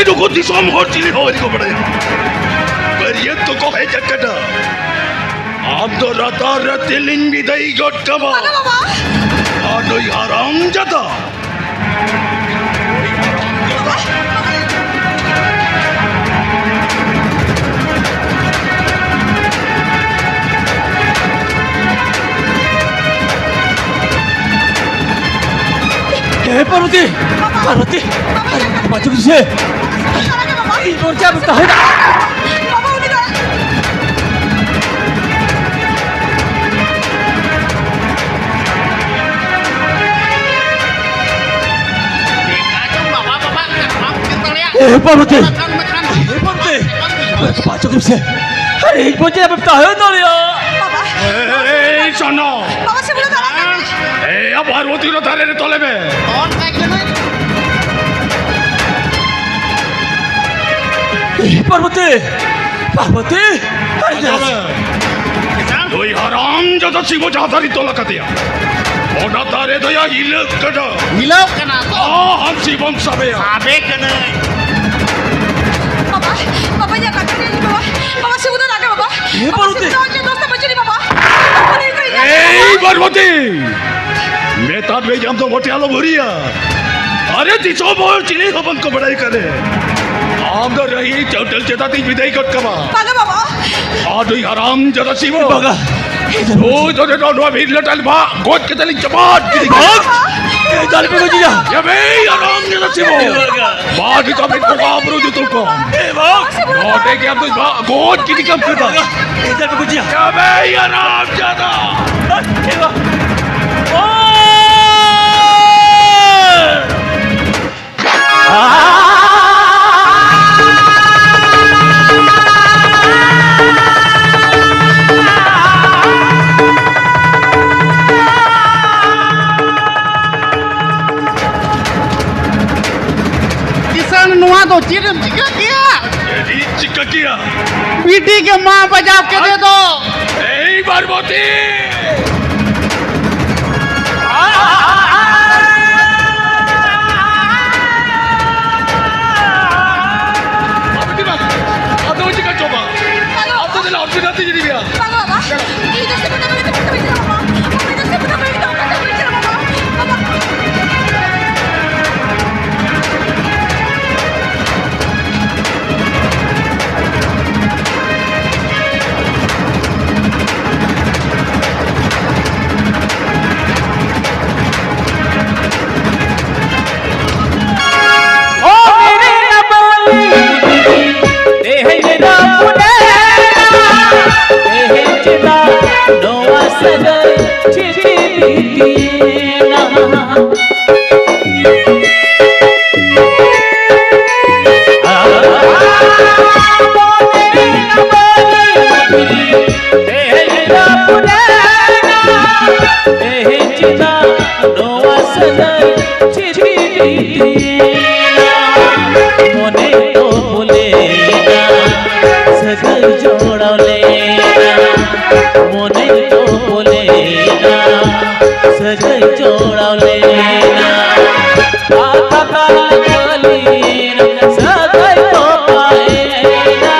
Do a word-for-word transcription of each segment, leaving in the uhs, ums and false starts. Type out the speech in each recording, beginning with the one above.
ᱱᱩᱠᱩ ᱫᱤᱥᱚᱢ ᱦᱚᱲ ᱪᱤᱞᱤ ᱦᱚᱸ ᱟᱹᱣᱨᱤ ᱠᱚ ᱵᱟᱲᱟᱭᱟ᱾ ᱵᱟᱹᱨᱭᱟᱹᱛ ᱠᱚᱠᱚ ᱦᱮᱡ ᱟᱠᱟᱱᱟ᱾ ᱟᱢ ᱫᱚ ᱨᱟᱛᱟᱨ ᱨᱮ ᱛᱮᱞᱤᱧ ᱵᱤᱫᱟᱹᱭ ᱜᱚᱫ ᱠᱟᱢᱟ᱾ ᱵᱟᱝᱟ ᱵᱟᱵᱟ᱾ ᱟᱨ ᱱᱩᱭ ᱦᱟᱨᱟᱢ ᱡᱟᱫᱟ᱾ ᱮ ᱯᱟᱨᱵᱚᱛᱤ! ᱯᱟᱨᱵᱚᱛᱤ! ᱟᱨᱮ, ᱵᱟᱪᱚ ᱠᱤᱥᱮ? ᱤᱧ ᱵᱚᱨᱪᱟ ᱵᱚ ᱛᱟᱦᱮᱱᱟ᱾ ᱮ ᱯᱟᱨᱵᱚᱛᱤ! ᱮ ᱯᱟᱨᱵᱚᱛᱤ! ᱵᱟᱪᱚ ᱠᱤᱥᱮ? ᱤᱧ ᱵᱚᱨᱪᱟ ᱵᱚ ᱛᱟᱦᱮᱱᱟ ᱭᱟ᱾ ᱵᱟᱵᱟ᱾ ᱮᱭ ᱥᱚᱱᱚ! ᱵᱟᱵᱟ, ᱥᱤᱵᱩ ᱫᱚ ᱫᱟᱬᱟᱱ ᱠᱟᱱᱟᱭ᱾ ᱮᱭ, ᱟᱢ ᱯᱟᱨᱵᱚᱛᱤ ᱫᱚ ᱫᱟᱨᱮ ᱨᱮ ᱛᱚᱞᱮ ᱢᱮ᱾ ᱮᱭ, ᱯᱟᱨᱵᱚᱛᱤ! ᱯᱟᱨᱵᱚᱛᱤ! ᱟᱨᱮ ᱟᱸᱡᱚᱢ ᱢᱮ᱾ ᱱᱩᱭ ᱦᱟᱨᱟᱢ ᱡᱟᱫᱟ ᱥᱤᱵᱚ ᱡᱟᱦᱟᱸ ᱫᱟᱨᱮ ᱛᱚᱞ ᱟᱠᱟᱫᱮᱭᱟ, ᱚᱱᱟ ᱫᱟᱨᱮ ᱫᱚᱭᱟ ᱦᱤᱞᱟᱹᱜ ᱠᱟᱱᱟ᱾ ᱦᱤᱞᱟᱹᱜ ᱠᱟᱱᱟ ᱛᱚ? ᱟᱢ ᱥᱤᱵᱚᱢ ᱥᱟᱵᱮᱭᱟ᱾ ᱥᱟᱵᱮ ᱠᱟᱹᱱᱟᱹᱧ᱾ ᱵᱟᱵᱟ, ᱵᱟᱵᱟ, ᱤᱧᱟᱜ ᱠᱟᱛᱷᱟ ᱧᱮᱞ ᱢᱮ ᱵᱟᱵᱟ᱾ ᱵᱟᱵᱟ, ᱥᱤᱵᱚ ᱫᱚ ᱨᱟᱜᱟ ᱵᱟᱵᱟ᱾ ᱦᱮᱸ, ᱵᱟᱵᱟ, ᱯᱟᱨᱵᱚᱛᱤ᱾ ᱥᱤᱵᱚ ᱫᱚ ᱚᱱᱠᱟ ᱫᱚᱥ ᱛᱟᱢ ᱵᱟᱹᱪᱩᱜ ᱵᱟᱵᱟ᱾ ᱮᱭ, ᱯᱟᱨᱵᱚᱛᱤ! ᱱᱮᱛᱟᱨ ᱨᱮ ᱟᱢ ᱫᱚ ᱢᱚᱴᱮ ᱟᱞᱚᱢ ᱦᱩᱨᱤᱭᱟ᱾ ᱟᱨᱮ, ᱫᱤᱥᱚᱢ ᱦᱚᱲ ᱪᱤᱞᱤ ᱦᱚᱸ ᱵᱟᱝ ᱠᱚ ᱵᱟᱲᱟᱭ ᱠᱟᱱᱮ᱾ ᱟᱢ ᱫᱚ ᱨᱟᱹᱦᱤ ᱪᱟᱹᱣᱰᱟᱹᱞ ᱪᱮᱛᱟᱱ ᱛᱤᱧ ᱵᱤᱫᱟᱹᱭ ᱜᱚᱫ ᱠᱟᱢᱟ᱾ ᱵᱟᱝᱟ ᱵᱟᱵᱟ᱾ ᱟᱨ ᱱᱩᱭ ᱦᱟᱨᱟᱢ ᱡᱟᱫᱟ ᱥᱤᱵᱚ᱾ ᱵᱟᱝᱟ᱾ ᱱᱩᱭ ᱫᱚ ᱱᱚᱣᱟ ᱵᱤᱨ ᱞᱟᱴᱟ ᱨᱮ ᱵᱷᱟᱜ ᱜᱚᱡ ᱠᱟᱛᱮ ᱞᱤᱧ ᱪᱟᱵᱟ ᱜᱤᱰᱤ ᱠᱟᱭᱟ᱾ ᱵᱟᱝᱟ᱾ ᱮ, ᱫᱟᱞ ᱯᱮ ᱜᱚᱡᱮᱭᱟ᱾ ᱮ ᱵᱮᱭ ᱦᱟᱨᱟᱢ ᱡᱟᱫᱟ ᱥᱤᱵᱚ᱾ ᱵᱟᱝᱟ᱾ ᱢᱟ ᱱᱤᱛᱚᱜ ᱢᱤᱫ ᱵᱚᱸᱜᱟ ᱵᱩᱨᱩ ᱧᱩᱛᱩᱢ ᱠᱚ᱾ ᱮ ᱵᱟᱝ᱾ ᱱᱚᱰᱮ ᱜᱮ ᱟᱢ ᱫᱚ ᱵᱷᱟᱜ ᱜᱚᱡ ᱜᱤᱰᱤ ᱠᱟᱢ ᱠᱟᱱᱟ᱾ ᱮ ᱵᱮᱭ ᱦᱟᱨᱟᱢ ᱡᱟᱫᱟ᱾ ᱠᱤᱥᱟᱹᱬ, ᱱᱚᱣᱟ ᱫᱚ ᱪᱮᱫ ᱮᱢ ᱪᱤᱠᱟᱹ ᱠᱮᱭᱟ? ᱪᱮᱫ ᱤᱧ ᱪᱤᱠᱟᱹ ᱠᱮᱭᱟ? ᱵᱤᱴᱤ ᱜᱮ ᱢᱟ ᱵᱟᱡᱟᱣ ᱠᱮᱫᱮ ᱫᱚ᱾ ᱮᱭ ᱯᱟᱨᱵᱚᱛᱤ! ᱪᱟᱞᱟᱣ ᱦᱚᱥᱯᱤᱴᱟᱞ ᱛᱮ ᱤᱫᱤ ᱢᱮᱭᱟ᱾ ᱵᱟᱝ ᱵᱟᱵᱟ, ᱤᱧ ᱫᱚ ᱥᱮᱵᱟ ᱫᱚ ᱵᱟᱹᱧ ᱪᱟᱞᱟᱜᱼᱟ ᱵᱟᱵᱟ᱾ ᱵᱟᱵᱟ, ᱤᱧ ᱫᱚ ᱥᱮᱵᱟ ᱫᱚ ᱵᱟᱹᱧ ᱪᱟᱞᱟᱜᱼᱟ ᱵᱟᱵᱟ᱾ ᱵᱟᱵᱟ᱾ ᱛᱮᱦᱮᱧ ᱨᱟᱹᱯᱩᱫ ᱮᱱᱟ, ᱛᱮᱦᱮᱧ ᱪᱮᱫᱟᱜ ᱱᱚᱣᱟ ᱥᱟᱹᱜᱟᱹᱭ ᱪᱷᱤᱛᱤ ᱵᱤᱛᱤᱭᱮᱱᱟ? ᱛᱮᱦᱮᱧ ᱨᱟᱹᱯᱩᱫ ᱮᱱᱟ, ᱛᱮᱦᱮᱧ ᱪᱮᱫᱟᱜ ᱱᱚᱣᱟ ᱥᱟᱹᱜᱟᱹᱭ ᱪᱷᱤᱛᱤ ᱵᱤᱛᱤᱭᱮᱱᱟ? ᱢᱚᱱᱮ ᱛᱚ ᱵᱚᱞᱮᱱᱟ ᱥᱟᱹᱜᱟᱹᱭ ᱡᱚᱲᱟᱣ ᱞᱮᱱᱟ, ᱢᱚᱱᱮ ᱛᱚ ᱵᱚᱞᱮᱱᱟ ᱥᱟᱹᱜᱟᱹᱭ ᱡᱚᱲᱟᱣ ᱞᱮᱱᱟ᱾ ᱠᱟᱛᱷᱟ ᱛᱟᱞᱮ ᱠᱷᱟᱹᱞᱤᱭᱮᱱᱟ, ᱥᱟᱹᱜᱟᱹᱭ ᱛᱚᱯᱟᱭᱮᱱᱟ᱾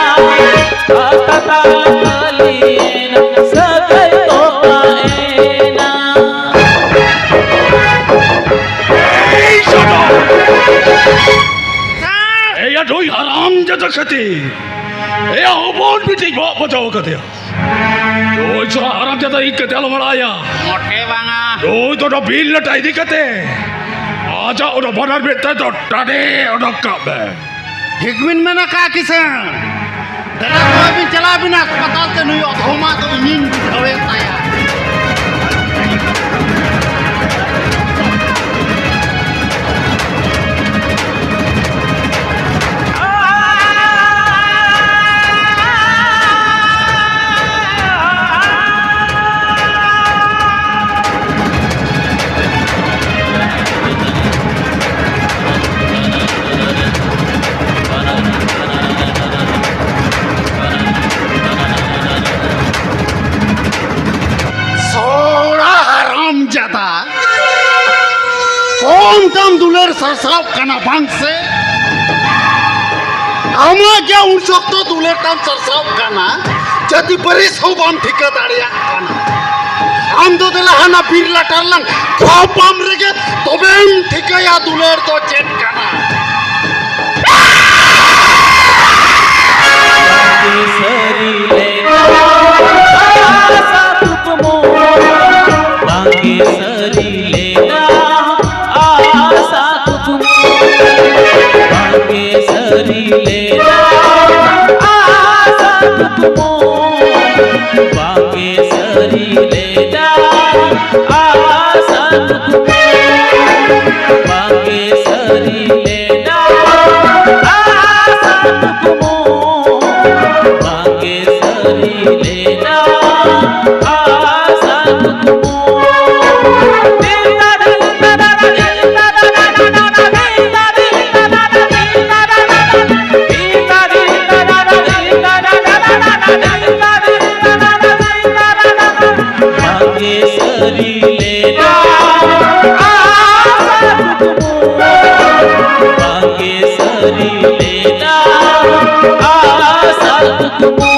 ᱠᱟᱛᱷᱟ ᱛᱟᱞᱮ ᱠᱷᱟᱹᱞᱤᱭᱮᱱᱟ, ᱥᱟᱹᱜᱟᱹᱭ ᱛᱚᱯᱟᱭᱮᱱᱟ᱾ ᱮᱭ ᱥᱚᱫᱚᱨ! ᱮᱭᱟ ᱰᱷᱩᱭ ᱦᱟᱨᱟᱢ ᱡᱟᱫᱟ ᱠᱷᱟᱹᱛᱤᱨ, ᱮᱭᱟ ᱦᱚᱯᱚᱱ ᱵᱤᱴᱤ ᱜᱚᱜ ᱵᱟᱡᱟᱣ ᱠᱟᱫᱮᱭᱟ᱾ ᱰᱷᱩᱭ ᱪᱚ ᱦᱟᱨᱟᱢ ᱡᱟᱫᱟ ᱤᱧ ᱠᱟᱛᱮ ᱟᱞᱚᱢ ᱟᱲᱟᱜ ᱟᱭᱟ᱾ ᱢᱚᱴᱮ ᱵᱟᱝᱟ᱾ ᱰᱷᱩᱭ ᱫᱚ ᱚᱱᱟ ᱵᱤᱞ ᱞᱟᱴᱟ ᱤᱫᱤ ᱠᱟᱛᱮ ᱟᱡᱟᱜ ᱚᱱᱟ ᱵᱟᱱᱟᱨ ᱢᱮᱫ ᱛᱮ ᱫᱚ ᱴᱟᱰᱮ ᱚᱰᱚᱠ ᱠᱟᱜ ᱢᱮ᱾ ᱴᱷᱤᱠ ᱵᱤᱱ ᱢᱮᱱ ᱟᱠᱟᱫᱼᱟ ᱠᱤᱥᱟᱹᱬ᱾ ᱫᱮᱞᱟ ᱠᱚ ᱵᱤᱱ ᱪᱟᱞᱟᱣ ᱵᱤᱱ ᱦᱟᱥᱯᱟᱛᱟᱞ ᱛᱮ, ᱱᱩᱭ ᱚᱫᱷᱚᱢᱟ ᱫᱚ ᱤᱧᱤᱧ ᱵᱩᱡᱷᱟᱹᱣᱮᱫ ᱛᱟᱭᱟ᱾ ᱥᱚᱲᱟ ᱦᱟᱨᱟᱢ ᱡᱟᱫᱟ, ᱠᱚᱢ ᱛᱟᱢ ᱫᱩᱞᱟᱹᱲ ᱥᱟᱨᱥᱟᱣ ᱠᱟᱱᱟ ᱵᱟᱝ ᱥᱮ? ᱟᱢᱟᱜ ᱜᱮ ᱩᱱ ᱥᱚᱠᱛᱚ ᱫᱩᱞᱟᱹᱲ ᱛᱟᱢ ᱥᱟᱨᱥᱟᱣ ᱠᱟᱱᱟ, ᱛᱟᱹᱛᱤ ᱯᱟᱹᱨᱤᱥ ᱦᱚᱸ ᱵᱟᱢ ᱴᱷᱤᱠᱟᱹ ᱫᱟᱲᱮᱭᱟᱜ ᱠᱟᱱᱟ᱾ ᱟᱢ ᱫᱚ ᱫᱮᱞᱟ ᱦᱟᱱᱟ ᱵᱤᱨ ᱞᱟᱴᱟ ᱨᱮᱞᱟᱝ ᱠᱷᱚᱯᱟᱢ ᱨᱮᱜᱮ ᱛᱚᱵᱮᱢ ᱴᱷᱤᱠᱟᱹᱭᱟ ᱫᱩᱞᱟᱹᱲ ᱫᱚ ᱪᱮᱫ ᱠᱟᱱᱟ᱾ ᱵᱟᱝᱜᱮ ᱥᱟᱹᱨᱤ ᱞᱮᱱᱟ ᱟᱥᱟ ᱠᱩᱠᱢᱩ, ᱵᱟᱝᱜᱮ ᱥᱟᱹᱨᱤ ᱞᱮᱱᱟ ᱟᱥᱟ ᱠᱩᱠᱢᱩ, ᱵᱟᱝᱜᱮ ᱥᱟᱹᱨᱤ ᱞᱮᱱᱟ ᱟᱥᱟ ᱠᱩᱠᱢᱩ, ᱵᱟᱝᱜᱮ ᱥᱟᱹᱨᱤ ᱞᱮᱱᱟ ᱟᱥᱟ ᱠᱩᱠᱢᱩ, ᱵᱟᱝᱜᱮ ᱥᱟᱹᱨᱤ ᱞᱮᱱᱟ ᱟᱥᱟ ᱠᱩᱠᱢᱩ, ᱵᱟᱝᱜᱮ ᱥᱟᱹᱨᱤ ᱞᱮᱱᱟ ᱟᱥᱟ ᱠᱩᱠᱢᱩ᱾ ᱵᱟᱝᱜᱮ ᱥᱟᱹᱨᱤ ᱞᱮᱱᱟ ᱟᱥᱟ ᱠᱩᱠᱢᱩ, ᱵᱟᱝᱜᱮ ᱥᱟᱹᱨᱤ ᱞᱮᱱᱟ ᱟᱥᱟ ᱠᱩᱠᱢᱩ,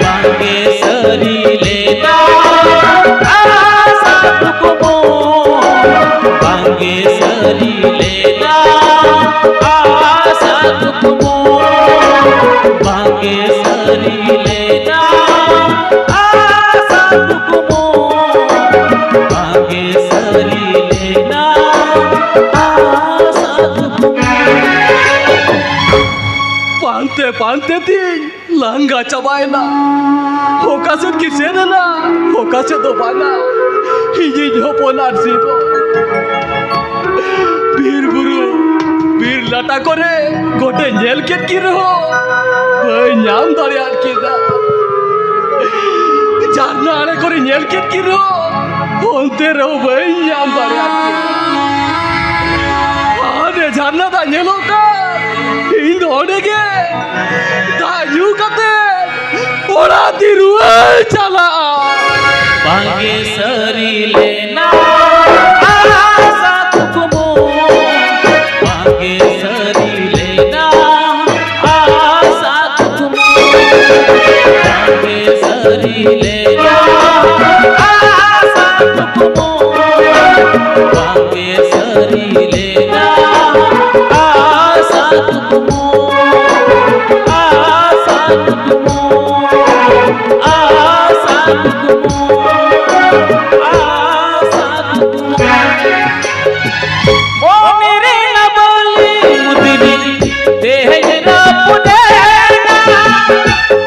ᱵᱟᱝᱜᱮ ᱥᱟᱹᱨᱤ ᱞᱮᱱᱟ ᱟᱥᱟ ᱠᱩᱠᱢᱩ, ᱵᱟᱝᱜᱮ ᱥᱟᱹᱨᱤ ᱞᱮᱱᱟ ᱟᱥᱟ ᱠᱩᱠᱢᱩ, ᱵᱟᱝᱜᱮ ᱥᱟᱹᱨᱤ ᱞᱮᱱᱟ ᱟᱥᱟ ᱠᱩᱠᱢᱩ, ᱵᱟᱝᱜᱮ ᱥᱟᱹᱨᱤ ᱞᱮᱱᱟ ᱟᱥᱟ ᱠᱩᱠᱢᱩ᱾ ᱯᱟᱱᱛᱮ ᱯᱟᱱᱛᱮ ᱛᱤᱧ ᱞᱟᱸᱜᱟ ᱪᱟᱵᱟᱭᱮᱱᱟ᱾ ᱚᱠᱟ ᱥᱮᱫ ᱠᱤ ᱥᱮᱱ ᱮᱱᱟ, ᱚᱠᱟ ᱥᱮᱫ ᱫᱚ ᱵᱟᱝᱟ᱾ ᱤᱧᱤᱡ ᱦᱚᱯᱚᱱ ᱟᱨ ᱥᱤ ᱫᱚ ᱵᱤᱨ ᱵᱩᱨᱩ, ᱵᱤᱨ ᱞᱟᱴᱟ ᱠᱚᱨᱮ ᱜᱚᱴᱮ ᱧᱮᱞ ᱠᱮᱫ ᱠᱤᱱ ᱨᱮᱦᱚᱸ ᱵᱟᱹᱧ ᱧᱟᱢ ᱫᱟᱲᱮᱭᱟᱫ ᱠᱤᱱᱟ᱾ ᱡᱷᱟᱨᱱᱟ ᱟᱲᱮ ᱠᱚᱨᱮ ᱧᱮᱞ ᱠᱮᱫ ᱠᱤᱱ ᱨᱮᱦᱚᱸ ᱚᱱᱛᱮ ᱨᱮᱦᱚᱸ ᱵᱟᱹᱧ ᱧᱟᱢ ᱫᱟᱲᱮᱭᱟᱫ ᱠᱤᱱᱟ᱾ ᱦᱟᱱᱮ ᱡᱷᱟᱨᱱᱟ ᱫᱟᱜ ᱧᱮᱞᱚᱜ ᱠᱟᱱ, ᱤᱧ ᱫᱚ ᱚᱸᱰᱮ ᱜᱮ ᱫᱟᱜ ᱧᱩ ᱠᱟᱛᱮ ᱚᱲᱟᱜ ᱛᱮ ᱨᱩᱣᱟᱹᱲ ᱪᱟᱞᱟᱜᱼᱟ᱾ ᱵᱟᱝᱜᱮ ᱥᱟᱹᱨᱤ ᱞᱮᱱᱟ ᱟᱥᱟ ᱠᱩᱠᱢᱩ, ᱵᱟᱝᱜᱮ ᱥᱟᱹᱨᱤ ᱞᱮᱱᱟ ᱟᱥᱟ ᱠᱩᱠᱢᱩ, ᱵᱟᱝᱜᱮ ᱥᱟᱹᱨᱤ ᱞᱮᱱᱟ ᱟᱥᱟ ᱠᱩᱠᱢᱩ, ᱵᱟᱝᱜᱮ ᱥᱟᱹᱨᱤ ᱞᱮᱱᱟ ᱟᱥᱟ ᱠᱩᱠᱢᱩ, ᱟᱥᱟ ᱠᱩᱠᱢᱩ, ᱟᱥᱟ ᱠᱩᱠᱢᱩ, ᱟᱥᱟ ᱠᱩᱠᱢᱩ᱾ ᱢᱚᱱᱮ ᱨᱮᱱᱟᱜ ᱵᱟᱹᱞᱤ ᱢᱩᱫᱽᱨᱤ ᱛᱮᱦᱮᱧ ᱨᱟᱹᱯᱩᱫ ᱮᱱᱟ,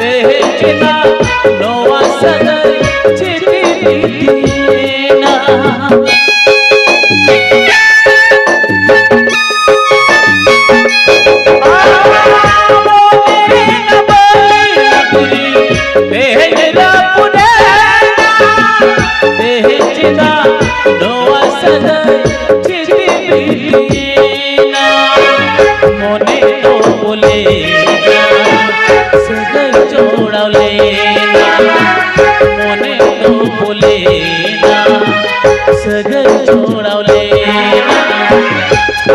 ᱛᱮᱦᱮᱧ ᱪᱮᱫᱟᱜ ᱱᱚᱣᱟ ᱥᱟᱹᱜᱟᱹᱭ ᱪᱤᱴᱤ ᱵᱤᱴᱤᱭᱮᱱᱟ? ᱢᱚᱱᱮ ᱨᱮᱱᱟᱜ ᱵᱟᱹᱞᱤ ᱢᱩᱫᱽᱨᱤ ᱛᱮᱦᱮᱧ ᱨᱟᱹᱯᱩᱫ ᱮᱱᱟ, ᱛᱮᱦᱮᱧ ᱪᱮᱫᱟᱜ ᱱᱚᱣᱟ ᱥᱟᱹᱜᱟᱹᱭ ᱪᱤᱴᱤ ᱵᱤᱴᱤᱭᱮᱱᱟ? ᱢᱚᱱᱮ ᱫᱚ ᱵᱚᱞᱮ ᱥᱟᱹᱜᱟᱹᱭ ᱡᱚᱲᱟᱣ ᱞᱮᱱᱟ, ᱢᱚᱱᱮ ᱫᱚ ᱵᱚᱞᱮ ᱥᱟᱹᱜᱟᱹᱭ ᱡᱚᱲᱟᱣ ᱞᱮᱱᱟ᱾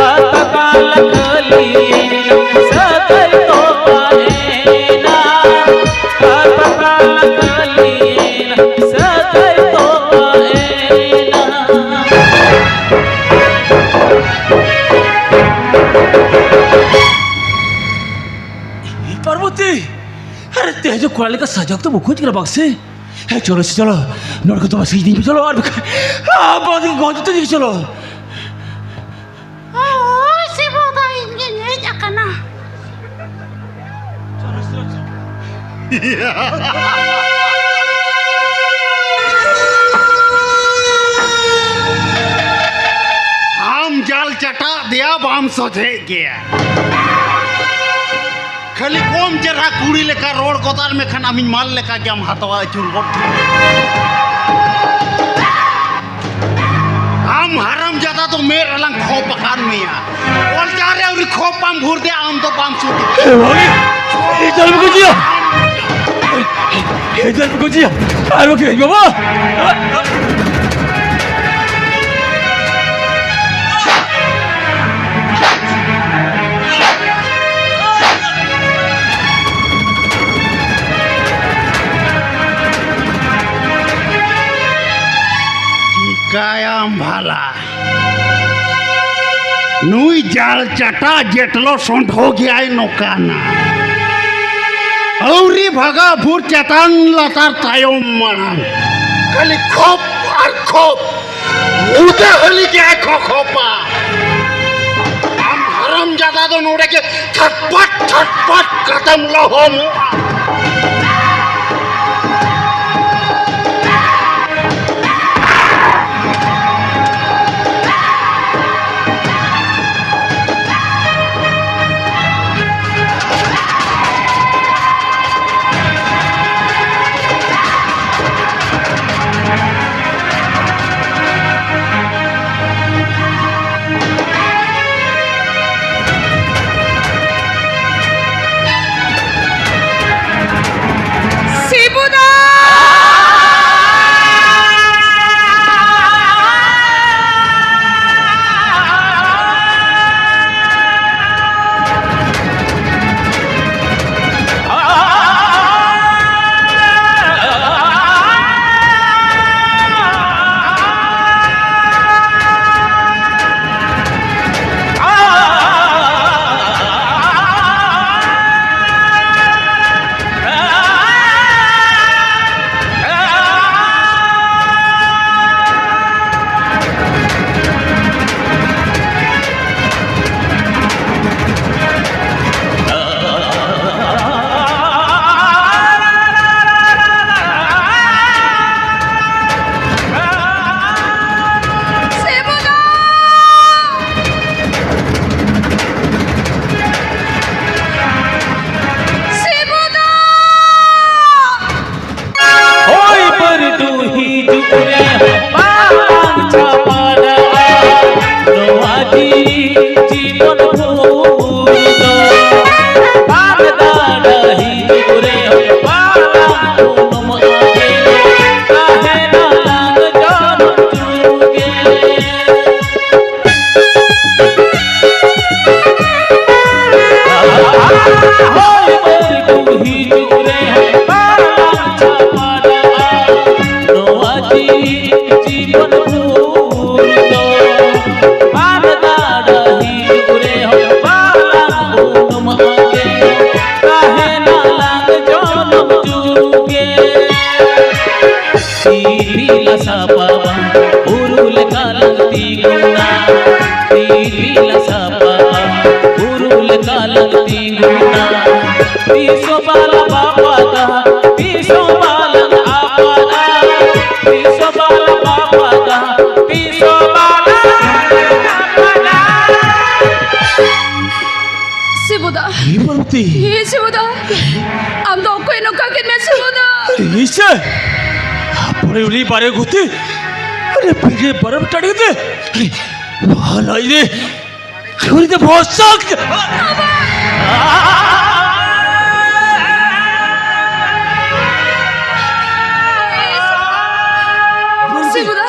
ᱟᱛᱠᱟᱞ ᱠᱷᱟᱹᱞᱤ ᱥᱟᱹᱜᱟᱹᱭ ᱛᱚᱯᱟᱭᱮᱱᱟ, ᱟᱛᱠᱟᱞ ᱠᱷᱟᱹᱞᱤ ᱥᱟᱹᱜᱟᱹᱭ ᱛᱚᱯᱟᱭᱮᱱᱟ᱾ ᱯᱟᱨᱵᱚᱛᱤ! ᱟᱨᱮ, ᱛᱮᱦᱮᱧ ᱫᱚ ᱠᱚᱲᱟ ᱞᱮᱠᱟ ᱥᱟᱡᱟᱣ ᱠᱟᱛᱮ ᱵᱟᱠᱚ ᱦᱮᱡ ᱠᱟᱱᱟ, ᱵᱟᱝ ᱥᱮ? ᱦᱮᱸ, ᱪᱚᱞᱚ ᱥᱮ, ᱪᱚᱞᱚ᱾ ᱱᱚᱰᱮ ᱠᱷᱚᱱ ᱫᱚ ᱵᱟᱝ ᱥᱮ, ᱤᱧ ᱪᱚᱞᱚ, ᱟᱨ ᱵᱟᱠᱷᱟᱱ, ᱟᱨ ᱵᱟᱠᱷᱟᱱ ᱜᱚᱡ ᱩᱛᱟᱹᱨ ᱤᱧ, ᱪᱚᱞᱚ᱾ ᱳᱭ, ᱥᱤᱵᱩ ᱫᱟ, ᱤᱧ ᱜᱤᱧ ᱦᱮᱡ ᱟᱠᱟᱱᱟ᱾ ᱟᱢ ᱡᱟᱞ ᱪᱟᱴᱟᱜ ᱫᱮᱭᱟ ᱵᱟᱢ ᱥᱚᱡᱷᱮᱜ ᱜᱮᱭᱟ᱾ ᱠᱷᱟᱹᱞᱤ ᱠᱚᱢ ᱪᱮᱦᱨᱟ ᱠᱩᱲᱤ ᱞᱮᱠᱟ ᱨᱚᱲ ᱜᱚᱫᱟᱜ ᱢᱮᱠᱷᱟᱱ ᱟᱢᱤᱧ ᱢᱟᱞ ᱞᱮᱠᱟ ᱜᱮᱢ ᱦᱟᱛᱟᱣᱟ ᱟᱹᱪᱩᱨ ᱜᱚᱫ ᱠᱟᱜᱼᱟ᱾ ᱟᱢ ᱦᱟᱨᱟᱢ ᱡᱟᱫᱟ ᱫᱚ ᱢᱮᱫ ᱨᱮᱞᱟᱝ ᱠᱷᱚᱯ ᱟᱠᱟᱫ ᱢᱮᱭᱟ᱾ ᱚᱞ ᱡᱟᱦᱟᱸ ᱨᱮ ᱟᱹᱣᱨᱤ ᱠᱷᱚᱯ ᱵᱟᱢ ᱵᱷᱩᱨ ᱫᱮ ᱟᱢ ᱫᱚ ᱵᱟᱢ ᱥᱩᱫᱷ᱾ ᱮ ᱵᱷᱟᱹᱜᱤ, ᱤᱧ ᱫᱚ ᱟᱞᱚᱯᱮ ᱜᱚᱡᱮᱭᱟ᱾ ᱤᱧ ᱫᱚ ᱟᱞᱚᱯᱮ ᱜᱚᱡᱮᱭᱟ᱾ ᱟᱨ ᱵᱟᱠᱷᱟᱱ ᱤᱧ ᱵᱟᱵᱟ᱾ ᱵᱷᱟᱞᱟ᱾ ᱱᱩᱭ ᱡᱟᱞ ᱪᱟᱴᱟ ᱡᱮᱴᱞᱚ ᱥᱚᱸᱰᱷᱚ ᱜᱮᱭᱟᱭ ᱱᱚᱠᱟᱱᱟ᱾ ᱟᱹᱣᱨᱤ ᱵᱷᱟᱜᱟ ᱵᱷᱩᱨ ᱪᱮᱛᱟᱱ ᱞᱟᱛᱟᱨ ᱛᱟᱭᱚᱢ ᱢᱟᱲᱟᱝ᱾ ᱠᱷᱟᱹᱞᱤ ᱠᱷᱚᱯ ᱟᱨ ᱠᱷᱚᱯ᱾ ᱢᱩᱫᱟᱹ ᱦᱟᱹᱞᱤ ᱜᱮᱭᱟᱭ ᱠᱷᱚᱠᱷᱚᱯᱟ᱾ ᱟᱢ ᱦᱟᱨᱟᱢ ᱡᱟᱫᱟ ᱫᱚ ᱱᱚᱰᱮ ᱜᱮ ᱪᱷᱟᱴᱯᱟᱴ ᱪᱷᱟᱴᱯᱟᱴ ᱠᱟᱛᱮᱢ ᱞᱚᱦᱚᱢᱚᱜᱼᱟ᱾ ᱥᱤᱵᱩ ᱫᱟ! ᱦᱳᱭ, ᱵᱟᱹᱨᱰᱩ ᱦᱤᱡᱩᱜ ᱨᱮ ᱵᱟᱝ ᱪᱷᱟᱯᱟᱰᱟᱜᱼᱟ ᱱᱚᱣᱟ ᱡᱤ-, ᱡᱤᱵᱚᱱ ᱵᱷᱳᱨ ᱫᱚ᱾ ᱵᱟᱝ ᱫᱟᱲᱟ ᱦᱤᱡᱩᱜ ᱨᱮ ᱵᱟᱝ ᱩᱱᱩᱢᱚᱜᱼᱟ ᱛᱟᱦᱮᱱᱟ ᱞᱟᱝ ᱡᱚᱱᱚᱢ ᱡᱩᱜᱮ᱾ ᱦᱳᱭ, ᱵᱟᱹᱨᱰᱩ ᱦᱤᱡᱩᱜ ᱨᱮ ᱵᱟᱝ ᱪᱷᱟᱯᱟᱰᱟᱜᱼᱟ ᱱᱚᱣᱟ ᱡᱤ-, ᱡᱤᱵᱚᱱ ᱵᱷᱳᱨ ᱛᱤ ᱛᱤ ᱞᱟᱥᱟ ᱵᱟᱵᱟ, ᱵᱩᱨᱩ ᱞᱮᱠᱟ ᱞᱟᱝ ᱛᱤᱸᱜᱩᱱᱟ᱾ ᱛᱤ ᱛᱤ ᱞᱟᱥᱟ ᱵᱟᱵᱟ, ᱵᱩᱨᱩ ᱞᱮᱠᱟ ᱞᱟᱝ ᱛᱤᱸᱜᱩᱱᱟ᱾ ᱛᱤᱥ ᱦᱚᱸ ᱵᱟᱞᱟᱝ ᱟᱯᱟᱫᱟ, ᱛᱤᱥ ᱦᱚᱸ ᱵᱟᱞᱟᱝ ᱟᱯᱟᱫᱟ᱾ ᱛᱤᱥ ᱦᱚᱸ ᱵᱟᱞᱟᱝ ᱟᱯᱟᱫᱟ, ᱛᱤᱥ ᱦᱚᱸ ᱵᱟᱞᱟᱝ ᱟᱯᱟᱫᱟ᱾ ᱥᱤᱵᱩᱫᱟ᱾ ᱦᱮ ᱯᱟᱨᱵᱚᱛᱤ᱾ ᱦᱮ ᱥᱤᱵᱩᱫᱟ, ᱟᱢ ᱫᱚ ᱚᱠᱚᱭ ᱱᱚᱝᱠᱟ ᱠᱮᱫ ᱢᱮ ᱥᱤᱵᱩᱫᱟ? ᱤᱥᱮ, ᱟᱯᱚᱨᱮ ᱩᱱᱤ ᱵᱟᱨᱮ ᱜᱩᱛᱤ, ᱟᱨᱮ ᱯᱤᱨᱮ ᱵᱟᱨᱮ ᱴᱟᱲᱤ ᱛᱮ, ᱵᱷᱟᱞᱟᱭ ᱨᱮ, ᱪᱷᱩᱨᱤ ᱛᱮ ᱵᱷᱚᱥᱟᱠ᱾ ᱥᱤᱵᱩᱫᱟ,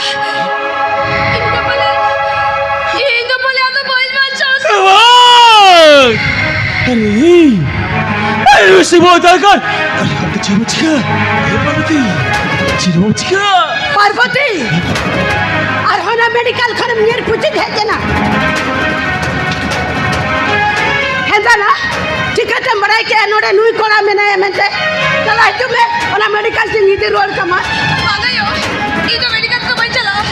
ᱤᱧ ᱫᱚ ᱯᱟᱞᱮ, ᱤᱧ ᱫᱚ ᱯᱟᱞᱮ ᱟᱫᱚ ᱵᱟᱹᱧ ᱵᱟᱧᱪᱟᱣ ᱥᱮ᱾ ᱵᱟᱝ! ᱟᱨᱮ, ᱟᱨᱮ, ᱥᱤᱵᱩ ᱫᱟᱜᱟᱨ! ᱟᱨᱮ, ᱟᱢ ᱫᱚ ᱪᱮᱫ ᱮᱢ ᱪᱤᱠᱟᱹ? ᱦᱮ ᱯᱟᱨᱵᱚᱛᱤ, ᱪᱮᱫ ᱮᱢ ᱪᱤᱠᱟᱹ? ᱯᱟᱨᱵᱚᱛᱤ! ᱟᱨᱦᱚᱸ ᱚᱱᱟ ᱢᱮᱰᱤᱠᱮᱞ ᱠᱷᱚᱱᱮᱢ ᱧᱤᱨ ᱯᱩᱪᱩᱡ ᱦᱮᱡ ᱮᱱᱟ? ᱦᱮᱸᱫᱟᱞᱟ, ᱪᱤᱠᱟᱹᱛᱮᱢ ᱵᱟᱲᱟᱭ ᱠᱮᱫᱼᱟ ᱱᱚᱰᱮ ᱱᱩᱭ ᱠᱚᱲᱟ ᱢᱮᱱᱟᱭᱟ ᱢᱮᱱᱛᱮ? ᱪᱟᱞᱟᱜ ᱦᱤᱡᱩᱜ ᱢᱮ, ᱚᱱᱟ ᱢᱮᱰᱤᱠᱮᱞ ᱛᱤᱧ ᱤᱫᱤ ᱨᱩᱣᱟᱹᱲ ᱠᱟᱢᱟ᱾ ᱵᱟᱝ ᱟᱭᱳ, ᱤᱧ ᱫᱚ ᱢᱮᱰᱤᱠᱮᱞ ᱫᱚ ᱵᱟᱹᱧ ᱪᱟᱞᱟᱜᱼᱟ᱾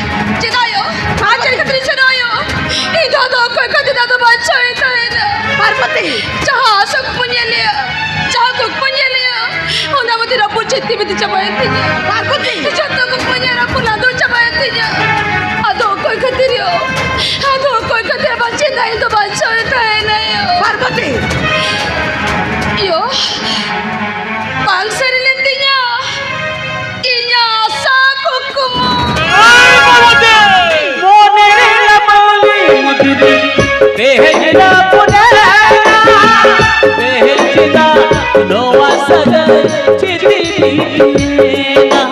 ᱪᱮᱫᱟᱜ ᱟᱭᱳ? ᱟᱨ ᱪᱮᱫ ᱠᱷᱟᱹᱛᱤᱨ ᱤᱧ ᱥᱮᱱᱚᱜᱼᱟ ᱟᱭᱳ? ᱤᱧ ᱫᱚ ᱟᱫᱚ ᱚᱠᱚᱭ ᱠᱷᱟᱹᱛᱤᱨ ᱟᱫᱚ ᱵᱟᱧᱪᱟᱣ ᱤᱧ ᱛᱟᱦᱮᱱᱟ? ᱯᱟᱨᱵᱚᱛᱤ! ᱡᱟᱦᱟᱸ ᱟᱥᱟ ᱠᱩᱠᱢᱩᱧ ᱧᱮᱞ ᱞᱮᱜᱼᱟ, ᱡᱟᱦᱟᱸ ᱠᱩᱠᱢᱩᱧ ᱧᱮᱞ ᱞᱮᱜᱼᱟ, ᱚᱱᱟ ᱢᱩᱫᱽᱨᱮ ᱨᱟᱹᱯᱩᱫ ᱪᱷᱤᱛᱤ ᱵᱤᱛᱤ ᱪᱟᱵᱟᱭᱮᱱ ᱛᱤᱧᱟ᱾ ᱯᱟᱨᱵᱚᱛᱤ! ᱡᱚᱛᱚ ᱠᱩᱠᱢᱩᱧ ᱧᱮᱞ ᱨᱟᱹᱯᱩᱫ ᱞᱟᱸᱫᱩᱲ ᱪᱟᱵᱟᱭᱮᱱ ᱛᱤᱧᱟ᱾ ᱟᱫᱚ ᱚᱠᱚᱭ ᱠᱷᱟᱹᱛᱤᱨ ᱭᱳ? ᱟᱫᱚ ᱚᱠᱚᱭ ᱠᱷᱟᱹᱛᱤᱨ ᱵᱟᱧᱪᱟᱣ ᱤᱧ ᱫᱚ ᱵᱟᱧᱪᱟᱣ ᱤᱧ ᱛᱟᱦᱮᱱᱟ ᱭᱳ? ᱯᱟᱨᱵᱚᱛᱤ! ᱭᱳ, ᱵᱟᱝ ᱥᱟᱹᱨᱤ ᱞᱮᱱ ᱛᱤᱧᱟ ᱤᱧᱟᱹᱜ ᱟᱥᱟ ᱠᱩᱠᱢᱩ᱾ ᱢᱚᱱᱮ ᱨᱮ ᱞᱟᱢᱟᱣᱞᱤ ᱢᱩᱫᱽᱨᱤ ᱛᱮᱦᱮᱧ ᱞᱟ ᱯᱩᱱᱮᱨᱟ, ᱛᱮᱦᱮᱧ ᱪᱮᱫᱟᱜ ᱱᱚᱣᱟ ᱥᱟᱹᱜᱟᱹᱭ ᱪᱤᱛᱤ ᱵᱤᱛᱤᱭᱮᱱᱟ?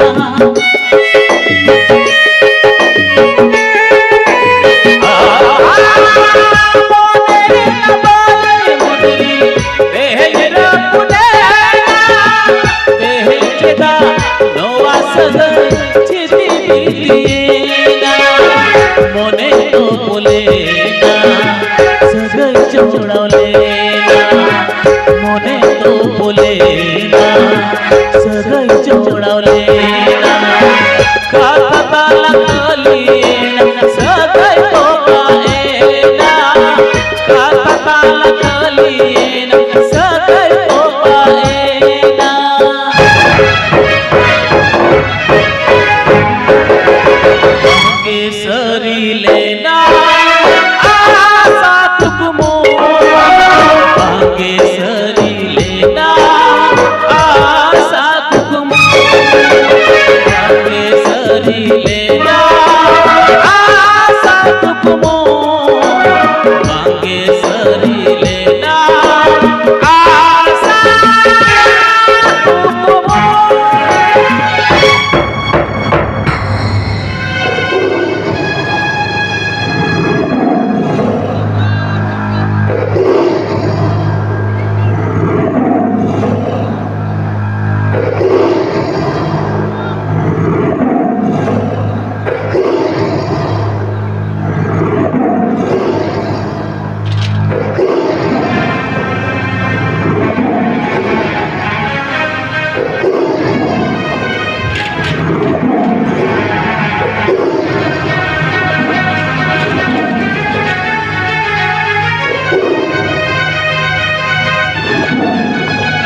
ᱢᱚᱱᱮ ᱨᱮ ᱞᱟᱢᱟᱣᱞᱤ ᱢᱩᱫᱽᱨᱤ ᱛᱮᱦᱮᱧ ᱞᱟ ᱯᱩᱱᱮᱨᱟ, ᱛᱮᱦᱮᱧ ᱪᱮᱫᱟᱜ ᱱᱚᱣᱟ ᱥᱟᱹᱜᱟᱹᱭ ᱪᱤᱛᱤ ᱵᱤᱛᱤᱭᱮᱱᱟ? ᱢᱚᱱᱮ ᱫᱚ ᱵᱚᱞᱮᱱᱟ, ᱥᱟᱹᱜᱟᱹᱭ ᱡᱚᱲᱟᱣ ᱞᱮᱱᱟ᱾ ᱢᱚᱱᱮ ᱫᱚ ᱵᱚᱞᱮᱱᱟ, ᱥᱟᱹᱜᱟᱹᱭ ᱡᱚᱲᱟᱣ ᱞᱮᱱᱟ᱾ ᱠᱟᱛᱷᱟ ᱛᱟᱞᱟ ᱠᱟᱹᱞᱤᱭᱮᱱᱟ, ᱥᱟᱹᱜᱟᱹᱭ ᱛᱚᱯᱟᱭᱮᱱᱟ᱾ ᱠᱟᱛᱷᱟ ᱛᱟᱞᱟ ᱠᱟᱹᱞᱤᱭᱮᱱᱟ, ᱥᱟᱹᱜᱟᱹᱭ ᱛᱚᱯᱟᱭᱮᱱᱟ᱾ ᱵᱟᱝᱜᱮ ᱥᱟᱹᱨᱤ ᱞᱮᱱᱟ ᱟᱥᱟ ᱠᱩᱠᱢᱩ᱾ ᱵᱟᱝᱜᱮ ᱥᱟᱹᱨᱤ ᱞᱮᱱᱟ ᱟᱥᱟ ᱠᱩᱠᱢᱩ᱾ ᱵᱟᱝᱜᱮ ᱥᱟᱹᱨᱤ ᱞᱮᱱᱟ ᱟᱥᱟ ᱠᱩᱠᱢᱩ᱾ ᱵᱟᱝᱜᱮ ᱥᱟᱹᱨᱤ ᱞᱮᱱᱟ ᱟᱥᱟ ᱠᱩᱠᱢᱩ᱾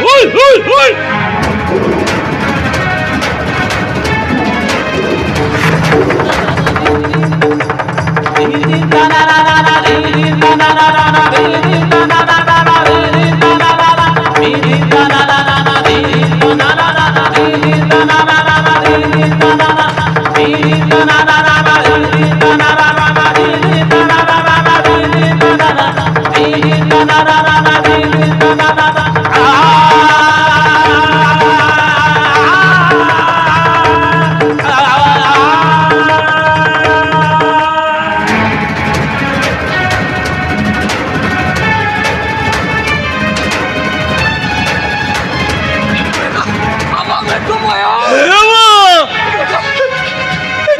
ᱦᱩᱭ, ᱦᱩᱭ, ᱦᱩᱭ᱾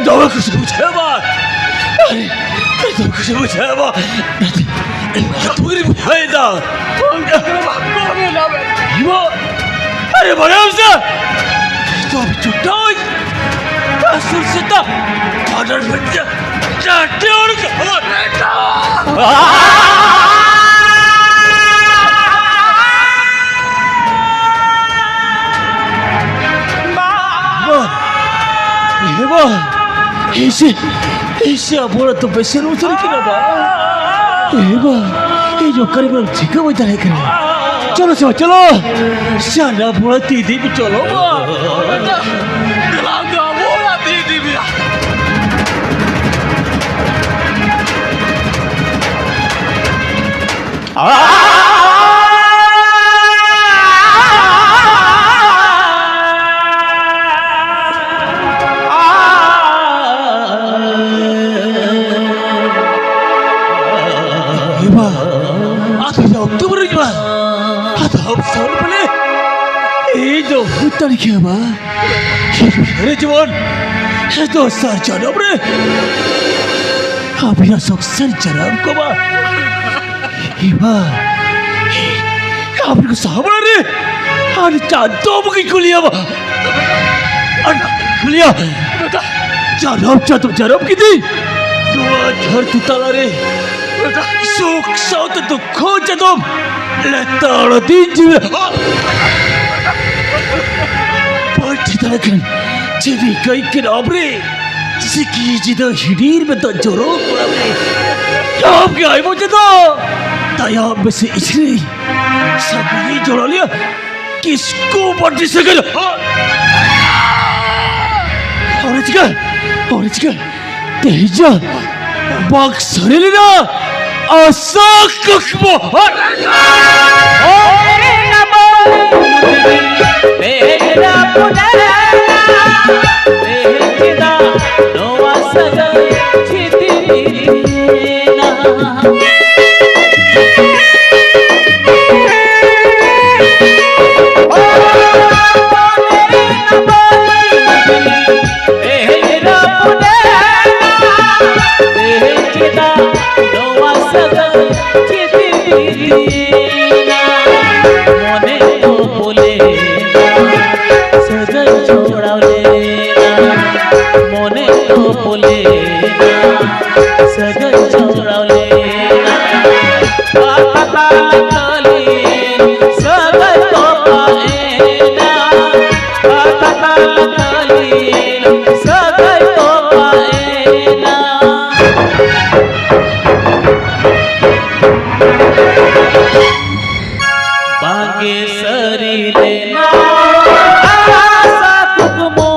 ᱫᱚᱢᱮ ᱠᱩᱥᱤ ᱵᱩᱡᱷᱟᱹᱣ ᱢᱟ᱾ ᱫᱚᱢᱮ ᱠᱩᱥᱤ ᱵᱩᱡᱷᱟᱹᱣ ᱢᱟ᱾ ᱟᱹᱛᱩ ᱨᱮ ᱵᱩᱡᱷᱟᱹᱣ ᱮᱫᱟ᱾ ᱟᱨᱮ ᱵᱟᱲᱟᱭᱟᱢ ᱥᱮ? ᱛᱚ ᱪᱩᱴᱟᱹᱣ ᱟᱥᱩᱨ ᱵᱟ! ᱮ ᱵᱟ! ᱮᱭᱥᱮ, ᱮᱭᱥᱮ ᱟᱵᱚ ᱚᱲᱟᱜ ᱫᱚ ᱵᱮᱥᱮ ᱨᱩᱣᱟᱹᱲ ᱠᱟᱱᱟ ᱵᱟ᱾ ᱮ ᱵᱟ! ᱮ ᱡᱚᱠᱟᱨ ᱵᱟᱝ ᱴᱷᱤᱠᱟᱹ ᱵᱟᱭ ᱫᱟᱲᱮᱭᱟᱜ ᱠᱟᱱᱟ᱾ ᱪᱚᱞᱚ ᱥᱮ ᱵᱟ, ᱪᱚᱞᱚ᱾ ᱥᱟᱱᱟ ᱵᱚᱲᱟ ᱛᱤ ᱫᱤ ᱪᱚᱞᱚ ᱵᱟ᱾ ᱫᱮᱞᱟ ᱫᱚ ᱟᱵᱚ ᱚᱲᱟᱜ ᱛᱤ ᱫᱤ ᱵᱤᱭᱟ᱾ ᱮ ᱵᱟ, ᱟᱫᱚ ᱭᱟ ᱚᱠᱛᱚ ᱵᱟᱹᱱᱩᱜ ᱵᱟ᱾ ᱟᱫᱚ ᱦᱟᱯ ᱥᱟᱣᱨ ᱵᱚᱞᱮ᱾ ᱤᱧ ᱫᱚ ᱦᱩᱭ ᱫᱟᱲᱮ ᱠᱮᱭᱟ ᱵᱟ᱾ ᱨᱮ ᱡᱮᱢᱚᱱ, ᱫᱚᱥᱟᱨ ᱡᱚᱱᱚᱢ ᱨᱮ ᱟᱵᱤᱱᱟᱜ ᱥᱚᱝᱥᱟᱨ ᱡᱟᱱᱟᱢ ᱠᱚ ᱵᱟ᱾ ᱮ ᱵᱟ, ᱟᱵᱤᱱ ᱠᱚ ᱥᱟᱦᱟᱵᱲᱟ ᱨᱮ ᱟᱹᱰᱤ ᱪᱟᱸᱫᱚ ᱵᱚᱸᱜᱟᱧ ᱠᱩᱞᱤᱭᱟ ᱵᱟ᱾ ᱟᱨ ᱠᱩᱞᱤᱭᱟ, ᱡᱟᱱᱟᱢ ᱪᱟᱸᱫᱚ ᱡᱟᱱᱟᱢ ᱠᱤᱫᱤᱧ ᱱᱚᱣᱟ ᱫᱷᱟᱹᱨᱛᱤ ᱛᱟᱞᱟᱨᱮ ᱥᱩᱠ ᱥᱟᱶᱛᱮ ᱫᱩᱠᱷᱚ ᱪᱟᱸᱫᱚᱢ ᱞᱮᱛᱟᱲ ᱫᱤᱱ ᱡᱤᱣᱤ ᱯᱟᱹᱴᱤ ᱫᱟᱲᱮ ᱠᱟᱱ ᱡᱤᱣᱤ ᱠᱟᱹᱭ ᱠᱟᱱ ᱟᱵᱨᱮ ᱥᱤᱠᱤ ᱡᱤᱫᱟᱹ ᱦᱤᱰᱤᱨ ᱢᱮᱛᱟ ᱡᱚᱨᱚ ᱠᱚᱲᱟ ᱨᱮ ᱟᱢ ᱜᱮ ᱟᱭᱢᱟ ᱪᱟᱸᱫᱚ ᱛᱟᱭᱟ ᱵᱮᱥᱮ ᱤᱥᱨᱤ ᱥᱟᱹᱜᱩᱭ ᱡᱚᱲᱟ ᱞᱮᱭᱟ ᱠᱤᱥᱠᱩ ᱯᱟᱹᱴᱤ ᱥᱟᱹᱜᱟᱹᱭ᱾ ᱚᱨᱮ ᱪᱤᱠᱟᱹ? ᱚᱨᱮ ᱪᱤᱠᱟᱹ? ᱛᱮᱦᱮᱧ ᱡᱟ ᱵᱟᱝ ᱥᱟᱹᱨᱤ ᱞᱮᱱᱟ ᱟᱥᱟ ᱠᱩᱠᱢᱩ᱾ ᱛᱚᱯᱚᱞᱮᱱᱟ, ᱥᱟᱹᱜᱟᱹᱭ ᱡᱚᱲᱟᱣ ᱞᱮᱱᱟ, ᱯᱟᱛᱟ ᱛᱟᱞᱟ ᱠᱷᱟᱹᱞᱤᱭᱮᱱ, ᱥᱟᱹᱜᱟᱹᱭ ᱛᱚᱯᱟᱜ ᱮᱱᱟ, ᱯᱟᱛᱟ ᱛᱟᱞᱟ ᱠᱷᱟᱹᱞᱤᱭᱮᱱ, ᱥᱟᱹᱜᱟᱹᱭ ᱛᱚᱯᱟᱜ ᱮᱱᱟ᱾ ᱵᱟᱝᱜᱮ ᱥᱟᱹᱨᱤ ᱞᱮᱱᱟ ᱟᱥᱟ ᱠᱩᱠᱢᱩ,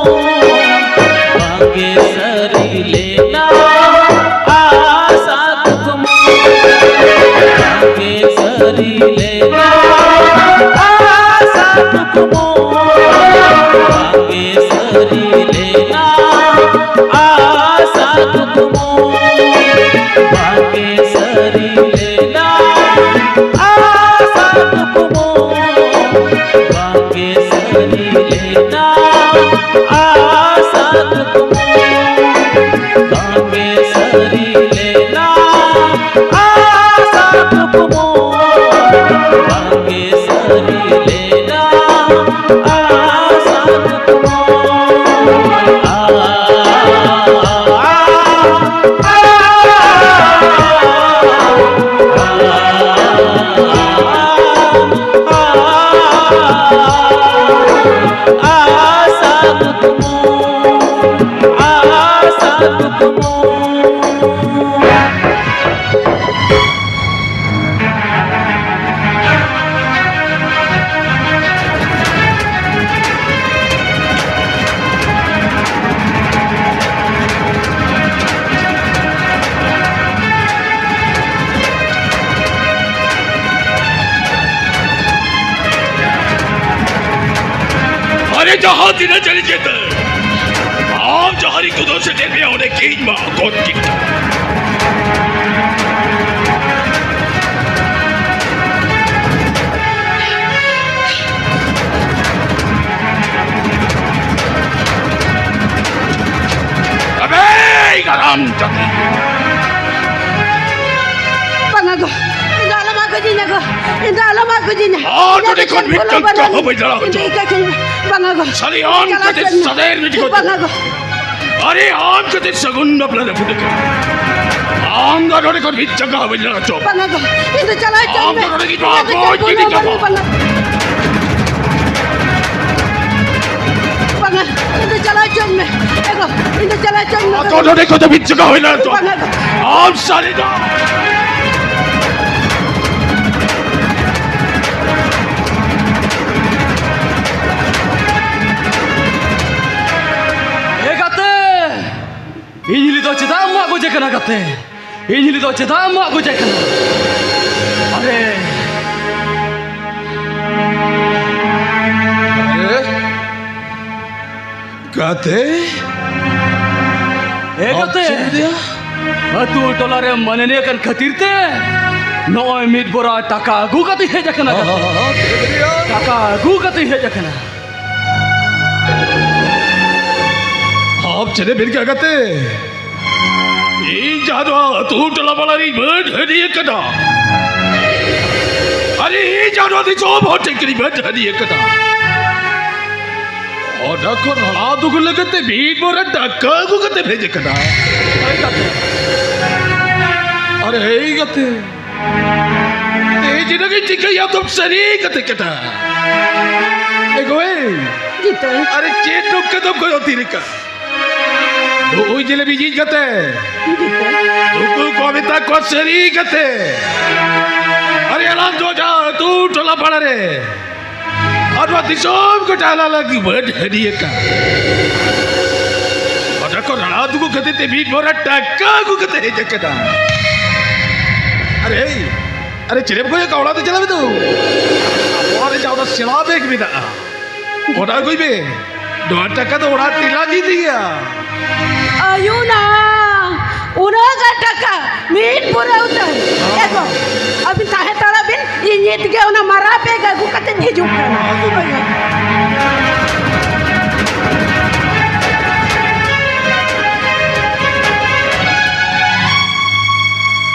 ᱵᱟᱝᱜᱮ ᱥᱟᱹᱨᱤ ᱞᱮᱱᱟ ᱟᱥᱟ ᱠᱩᱠᱢᱩ, ᱵᱟᱝᱜᱮ ᱥᱟᱹᱨᱤ ᱞᱮᱱᱟ ᱟᱥᱟ ᱠᱩᱠᱢᱩ, ᱵᱟᱝᱜᱮ ᱥᱟᱹᱨᱤ ᱞᱮᱱᱟ ᱟᱥᱟ ᱠᱩᱠᱢᱩ, ᱵᱟᱝᱜᱮ ᱥᱟᱹᱨᱤ ᱞᱮᱱᱟ ᱟᱥᱟ ᱠᱩᱠᱢᱩ, ᱵᱟᱝᱜᱮ ᱥᱟᱹᱨᱤ ᱞᱮᱱᱟ ᱟᱥᱟ ᱠᱩᱠᱢᱩ, ᱵᱟᱝᱜᱮ ᱥᱟᱹᱨᱤ ᱞᱮᱱᱟ ᱟᱥᱟ ᱠᱩᱠᱢᱩ, ᱵᱟᱝᱜᱮ ᱥᱟᱹᱨᱤ ᱞᱮᱱᱟ ᱟᱥᱟ ᱠᱩᱠᱢᱩ᱾ ᱟᱥᱟ ᱠᱩᱠᱢᱩ, ᱟᱥᱟ ᱠᱩᱠᱢᱩ᱾ ᱟᱨᱮ ᱡᱟᱦᱟᱸ ᱛᱤᱱᱟᱹᱜ ᱡᱟᱹᱞᱤ ᱪᱮᱛᱟᱱ, ᱟᱢ ᱡᱟᱦᱟᱸ ᱨᱮ ᱠᱚᱫᱚ ᱥᱮᱴᱮᱨ ᱢᱮᱭᱟ, ᱚᱸᱰᱮ ᱜᱮᱧ ᱢᱟ ᱜᱚᱫ ᱠᱮᱫ ᱛᱟᱢᱟ᱾ ᱟᱵᱮ, ᱠᱟᱨᱟᱢ ᱡᱟᱹᱛᱤ! ᱵᱟᱝᱟ ᱜᱚ, ᱤᱧ ᱫᱚ ᱟᱞᱚᱢ ᱟᱹᱜᱩᱡᱤᱧᱟ ᱜᱚ, ᱤᱧ ᱫᱚ ᱟᱞᱚᱢ ᱟᱹᱜᱩᱡᱤᱧᱟ᱾ ᱟᱨ ᱤᱧ ᱫᱚ ᱱᱚᱰᱮ ᱠᱷᱚᱱ ᱢᱤᱫᱴᱟᱝ ᱠᱟᱦᱚᱸ ᱵᱟᱹᱧ ᱞᱟᱲᱟ ᱦᱚᱪᱚ᱾ ᱤᱧ ᱫᱚ ᱤᱠᱟᱹ ᱠᱟᱹᱧ ᱢᱮ᱾ ᱵᱟᱝᱟ ᱜᱚ᱾ ᱥᱟᱞᱤᱭᱟᱱ ᱪᱟᱞᱟᱜ ᱠᱟᱛᱮ ᱠᱟᱹᱧ ᱢᱮ᱾ ᱥᱟᱫᱮᱨ ᱢᱤᱫ ᱜᱚ᱾ ᱵᱟᱝᱟ ᱜᱚ᱾ ᱟᱨᱮ, ᱟᱢ ᱠᱷᱟᱹᱛᱤᱨ ᱥᱟᱹᱜᱩᱱ ᱵᱟᱯᱞᱟ ᱨᱟᱹᱯᱩᱫ ᱟᱠᱟᱱᱟ᱾ ᱟᱢ ᱫᱚ ᱱᱚᱰᱮ ᱠᱷᱚᱱ ᱢᱤᱫ ᱡᱟᱸᱜᱟ ᱦᱚᱸ ᱵᱟᱹᱧ ᱞᱟᱲᱟ ᱦᱚᱪᱚ᱾ ᱵᱟᱝᱟ ᱜᱚ, ᱤᱧ ᱫᱚ ᱪᱟᱞᱟᱣ ᱦᱚᱪᱚᱧ ᱟᱢ ᱢᱮ᱾ ᱫᱚ ᱱᱚᱰᱮ ᱜᱮ ᱤᱧ ᱫᱚ ᱜᱚᱡ ᱜᱤᱰᱤ ᱠᱟᱢᱟ᱾ ᱵᱟᱝᱟ᱾ ᱵᱟᱝᱟ, ᱤᱧ ᱫᱚ ᱪᱟᱞᱟᱣ ᱦᱚᱪᱚᱧ ᱢᱮ᱾ ᱮ ᱜᱚ, ᱤᱧ ᱫᱚ ᱪᱟᱞᱟᱣ ᱦᱚᱪᱚᱧ ᱢᱮ᱾ ᱟᱫᱚ ᱱᱚᱰᱮ ᱠᱷᱚᱱ ᱫᱚ ᱢᱤᱫ ᱡᱟᱸᱜᱟ ᱦᱚᱸ ᱵᱟᱹᱧ ᱞᱟᱲᱟ ᱦᱚᱪᱚ᱾ ᱵᱟᱝᱟ ᱜᱚ᱾ ᱟᱢ ᱥᱟᱹᱨᱤ ᱫᱚ᱾ ᱮ ᱜᱟᱛᱮ! ᱤᱧ ᱦᱤᱞᱤ ᱫᱚ ᱪᱮᱫᱟᱜ ᱮᱢ ᱢᱟᱜ ᱜᱚᱡᱮ ᱠᱟᱱᱟ ᱜᱟᱛᱮ? ᱤᱧ ᱦᱤᱞᱤ ᱫᱚ ᱪᱮᱫᱟᱜ ᱮᱢ ᱢᱟᱜ ᱜᱚᱡᱮ ᱠᱟᱱᱟ? ᱟᱨᱮ! ᱟᱨᱮ! ᱜᱟᱛᱮ? ᱮ ᱟᱢ ᱜᱟᱛᱮ! ᱪᱮᱫ ᱮᱢ ᱞᱟᱹᱭᱟ? ᱟᱹᱛᱩ ᱴᱚᱞᱟ ᱨᱮ ᱢᱟᱱᱟᱱᱤᱭᱟᱹ ᱠᱟᱱ ᱠᱷᱟᱹᱛᱤᱨ ᱛᱮ ᱱᱚᱜᱼᱚᱭ ᱢᱤᱫ ᱵᱚᱨᱟ ᱴᱟᱠᱟ ᱟᱹᱜᱩ ᱠᱟᱛᱮ ᱦᱮᱡ ᱟᱠᱟᱱᱟ ᱜᱟᱛᱮ᱾ ᱦᱚᱸ, ᱦᱚᱸ, ᱦᱚᱸ, ᱪᱮᱫ ᱮᱢ ᱞᱟᱹᱭᱟ? ᱴᱟᱠᱟ ᱟᱹᱜᱩ ᱠᱟᱛᱮ ᱦᱮᱡ ᱟᱠᱟᱱᱟ᱾ ᱟᱢ ᱪᱮᱫ ᱮᱢ ᱢᱮᱱ ᱠᱮᱫᱟ ᱜᱟᱛᱮ? ᱤᱧ ᱡᱟᱦᱟᱸ ᱱᱚᱣᱟ ᱟᱹᱛᱩ ᱴᱚᱞᱟ ᱯᱟᱲᱟ ᱨᱤᱧ ᱢᱟᱹᱱ ᱦᱟᱹᱱᱤ ᱟᱠᱟᱱᱟ, ᱟᱨᱮ, ᱤᱧ ᱡᱟᱦᱟᱸ ᱱᱚᱣᱟ ᱫᱤᱥᱚᱢ ᱦᱚᱲ ᱴᱷᱮᱱ ᱠᱷᱚᱱᱤᱧ ᱢᱟᱹᱱ ᱦᱟᱹᱱᱤ ᱟᱠᱟᱱᱟ, ᱚᱱᱟ ᱠᱚ ᱨᱟᱲᱟ ᱫᱩᱜᱩ ᱞᱟᱹᱜᱤᱫ ᱛᱮ ᱢᱤᱫ ᱵᱚᱨᱟ ᱴᱟᱠᱟ ᱟᱹᱜᱩ ᱠᱟᱛᱮ ᱦᱮᱡ ᱟᱠᱟᱱᱟ᱾ ᱟᱨᱮ, ᱦᱮᱸ ᱜᱟᱛᱮ, ᱛᱮᱦᱮᱧ ᱤᱱᱟᱹᱜ ᱤᱧ ᱴᱷᱤᱠᱟᱹᱭᱟ, ᱟᱢ ᱫᱚᱢ ᱥᱟᱹᱨᱤ ᱜᱟᱛᱮ ᱠᱟᱱᱟ᱾ ᱮ ᱜᱳᱭ᱾ ᱡᱤᱛᱟᱹ᱾ ᱟᱨᱮ, ᱪᱮᱫ ᱱᱚᱝᱠᱟ ᱫᱚᱢ ᱠᱚᱭᱚᱜ ᱛᱷᱤᱨ ᱟᱠᱟᱫ? ᱱᱩᱜᱼᱩᱭ ᱧᱮᱞᱮᱢ ᱤᱧᱤᱡ ᱜᱟᱛᱮ᱾ ᱡᱤᱛᱟᱹ᱾ ᱱᱩᱠᱩ ᱠᱚ ᱢᱮᱛᱟ ᱠᱚᱣᱟ ᱥᱟᱹᱨᱤ ᱜᱟᱛᱮ᱾ ᱟᱨᱮ, ᱟᱞᱟᱝ ᱫᱚ ᱡᱟᱦᱟᱸ ᱟᱹᱛᱩ ᱴᱚᱞᱟ ᱯᱟᱲᱟ ᱨᱮ ᱟᱨ ᱱᱚᱣᱟ ᱫᱤᱥᱚᱢ ᱜᱚᱴᱟ ᱟᱞᱟᱝ ᱞᱟᱹᱜᱤᱫ ᱵᱚᱱ ᱦᱟᱹᱰᱤ ᱟᱠᱟᱫ᱾ ᱚᱱᱟ ᱠᱚ ᱨᱟᱲᱟ ᱫᱩᱜᱩ ᱠᱷᱟᱹᱛᱤᱨ ᱛᱮ ᱢᱤᱫ ᱵᱚᱨᱟ ᱴᱟᱠᱟ ᱟᱹᱜᱩ ᱠᱟᱛᱮ ᱦᱮᱡ ᱟᱠᱟᱱᱟ᱾ ᱟᱨᱮ, ᱟᱨᱮ, ᱪᱮᱫ ᱮᱢ ᱠᱚᱭᱚᱜ ᱠᱟᱜᱼᱟ? ᱚᱲᱟᱜ ᱛᱮ ᱪᱟᱞᱟᱣ ᱢᱮ ᱛᱚ᱾ ᱚᱲᱟᱜ ᱨᱮ ᱡᱟᱦᱟᱸ ᱚᱱᱟ ᱥᱮᱬᱟ ᱵᱮᱜᱽ ᱢᱮᱱᱟᱜᱼᱟ, ᱚᱱᱟ ᱟᱹᱜᱩᱭ ᱢᱮ᱾ ᱱᱚᱣᱟ ᱴᱟᱠᱟ ᱫᱚ ᱚᱲᱟᱜ ᱛᱮᱞᱟᱝ ᱤᱫᱤᱭᱟ᱾ ᱟᱭᱩᱱᱟ, ᱩᱱᱟᱹᱜ ᱜᱟᱱ ᱴᱟᱠᱟ ᱢᱤᱫ ᱯᱩᱨᱟᱹ ᱩᱛᱟᱹᱨ᱾ ᱮ ᱜᱚ, ᱟᱹᱵᱤᱱ ᱛᱟᱦᱮᱸ ᱦᱟᱛᱟᱲᱚᱜ ᱵᱤᱱ, ᱤᱧ ᱱᱤᱛ ᱜᱮ ᱚᱱᱟ ᱢᱟᱨᱟ ᱵᱮᱜᱽ ᱟᱹᱜᱩ ᱠᱟᱛᱮᱧ ᱦᱤᱡᱩᱜ ᱠᱟᱱᱟ᱾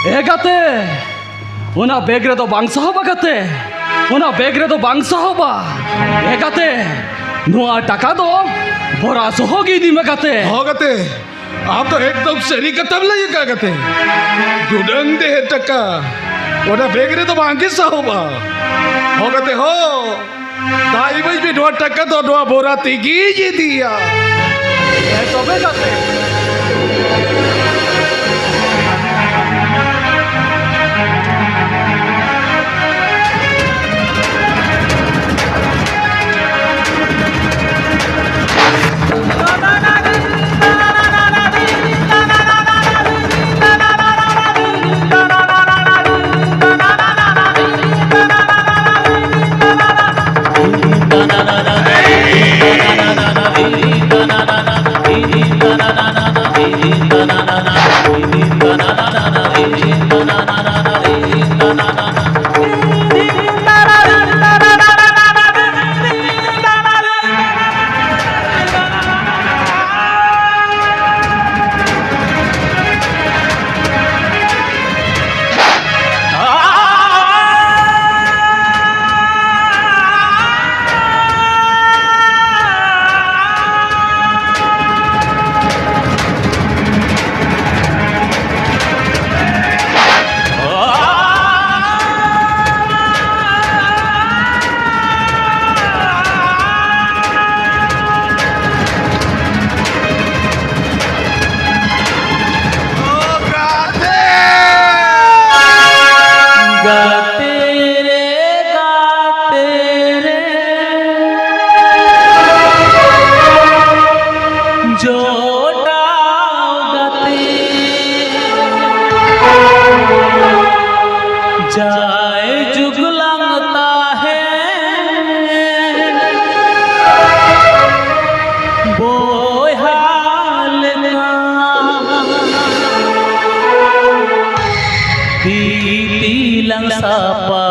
ᱮ ᱜᱟᱛᱮ, ᱚᱱᱟ ᱵᱮᱜᱽ ᱨᱮᱫᱚ ᱵᱟᱝ ᱥᱟᱦᱚᱵᱟ ᱜᱟᱛᱮ, ᱚᱱᱟ ᱵᱮᱜᱽ ᱨᱮᱫᱚ ᱵᱟᱝ ᱥᱟᱦᱚᱵᱟ᱾ ᱮ ᱜᱟᱛᱮ, ᱱᱚᱣᱟ ᱴᱟᱠᱟ ᱫᱚ ᱵᱷᱚᱨᱟ ᱥᱚᱦᱚ ᱜᱮ ᱤᱫᱤ ᱢᱮ ᱜᱟᱛᱮ᱾ ᱦᱚᱸ ᱜᱟᱛᱮ, ᱟᱢ ᱫᱚ ᱮᱠᱫᱚᱢ ᱥᱟᱹᱨᱤ ᱠᱟᱛᱷᱟᱢ ᱞᱟᱹᱭ ᱟᱠᱟᱫ ᱜᱟᱛᱮ᱾ ᱰᱩᱰᱟᱹᱝ ᱰᱷᱮᱨ ᱴᱟᱠᱟ ᱚᱱᱟ ᱵᱮᱜᱽ ᱨᱮᱫᱚ ᱵᱟᱝ ᱜᱮ ᱥᱟᱦᱚᱵᱼᱟ᱾ ᱦᱚᱸ ᱜᱟᱛᱮ, ᱦᱚᱸ᱾ ᱫᱟᱜ ᱤᱢᱟᱹᱧ ᱢᱮ, ᱱᱚᱣᱟ ᱴᱟᱠᱟ ᱫᱚ ᱱᱚᱣᱟ ᱵᱷᱚᱨᱟ ᱛᱮᱜᱮᱧ ᱤᱫᱤᱭᱟ᱾ ᱦᱮᱸ, ᱛᱚᱵᱮ ᱜᱟᱛᱮ᱾ ᱜᱟᱛᱮ ᱨᱮ, ᱜᱟᱛᱮ ᱨᱮ, ᱡᱚᱴᱟᱣ ᱜᱟᱛᱮ, ᱡᱟᱭ ᱡᱩᱜᱽ ᱞᱟᱝ ᱛᱟᱦᱮᱸ ᱵᱚᱭᱦᱟ ᱞᱮᱠᱟ᱾ ᱛᱤ ᱛᱤ ᱞᱟᱝ ᱥᱟᱯᱟᱵᱟ,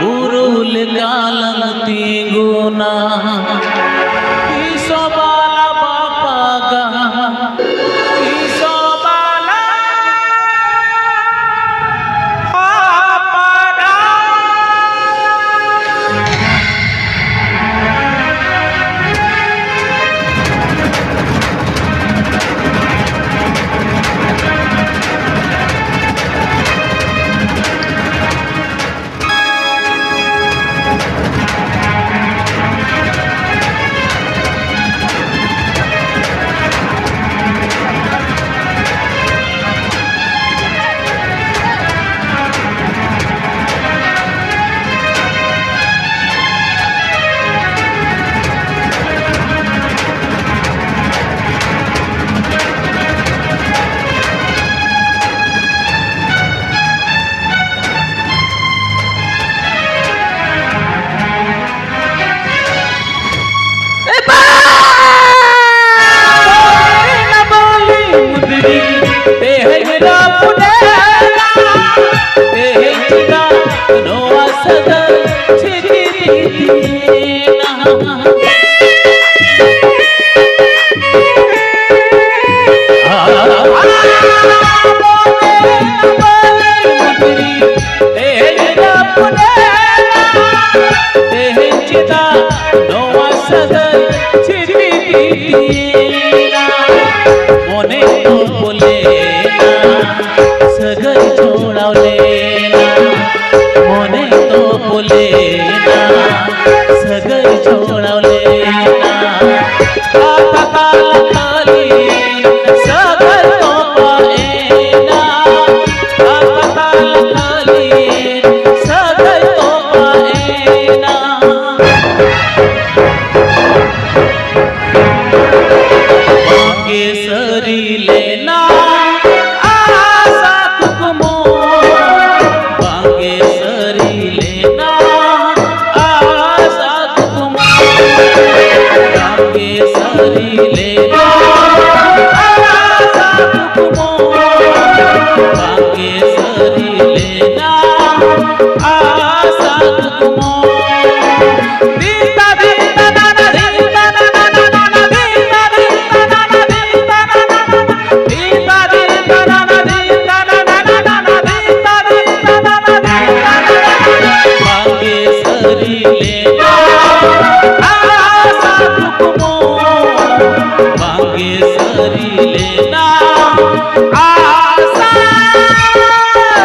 ᱵᱩᱨᱩ ᱞᱮᱠᱟ ᱞᱟᱝ ᱛᱤᱸᱜᱩᱱᱟ᱾ ᱛᱤᱥ ᱦᱚᱸ ᱵᱟᱞᱟ ᱵᱟᱯᱟᱜᱟ, ᱛᱤᱥ ᱦᱚᱸ ᱵᱟᱞᱟ ᱵᱟᱯᱟᱜᱟ᱾ ᱛᱮᱦᱮᱧ ᱨᱟᱹᱯᱩᱫ ᱮᱱᱟ, ᱛᱮᱦᱮᱧ ᱪᱮᱫᱟᱜ ᱱᱚᱣᱟ ᱥᱟᱹᱜᱟᱹᱭ ᱪᱷᱤᱛᱤ ᱵᱤᱛᱤᱭᱮᱱᱟ? ᱛᱮᱦᱮᱧ ᱨᱟᱹᱯᱩᱫ ᱮᱱᱟ, ᱛᱮᱦᱮᱧ ᱪᱮᱫᱟᱜ ᱱᱚᱣᱟ ᱥᱟᱹᱜᱟᱹᱭ ᱪᱷᱤᱛᱤ ᱵᱤᱛᱤᱭᱮᱱᱟ? ᱢᱚᱱᱮ ᱫᱚ ᱵᱚᱞᱮᱱᱟ, ᱥᱟᱹᱜᱟᱹᱭ ᱡᱚᱲᱟᱣ ᱞᱮᱱᱟ, ᱢᱚᱱᱮ ᱫᱚ ᱵᱚᱞᱮᱱᱟ, ᱥᱟᱹᱜᱟᱹᱭ ᱡᱚᱲᱟᱣ ᱞᱮᱱᱟ᱾ ᱟᱯᱟᱛᱟᱞ ᱠᱷᱟᱹᱞᱤ ᱥᱟᱹᱜᱟᱹᱭ ᱛᱚᱯᱟᱜ ᱮᱱᱟ, ᱟᱯᱟᱛᱟᱞ ᱠᱷᱟᱹᱞᱤ ᱥᱟᱹᱜᱟᱹᱭ ᱛᱚᱯᱟᱜ ᱮᱱᱟ᱾ ᱵᱟᱝᱜᱮ ᱥᱟᱹᱨᱤ ᱞᱮᱱᱟ ᱟᱥᱟ ᱠᱩᱠᱢᱩ, ᱵᱟᱝᱜᱮ ᱥᱟᱹᱨᱤ ᱞᱮᱱᱟ ᱟᱥᱟ ᱠᱩᱠᱢᱩ, ᱵᱟᱝᱜᱮ ᱥᱟᱹᱨᱤ ᱞᱮᱱᱟ ᱟᱥᱟ ᱠᱩᱠᱢᱩ, ᱵᱟᱝᱜᱮ ᱥᱟᱹᱨᱤ ᱞᱮᱱᱟ ᱟᱥᱟ ᱠᱩᱠᱢᱩ᱾ ᱵᱟᱝᱜᱮ ᱥᱟᱹᱨᱤ ᱞᱮᱱᱟ ᱟᱥᱟ ᱠᱩᱠᱢᱩ, ᱵᱟᱝᱜᱮ ᱥᱟᱹᱨᱤ ᱞᱮᱱᱟ ᱟᱥᱟ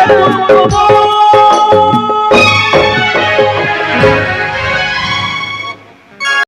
ᱠᱩᱠᱢᱩ᱾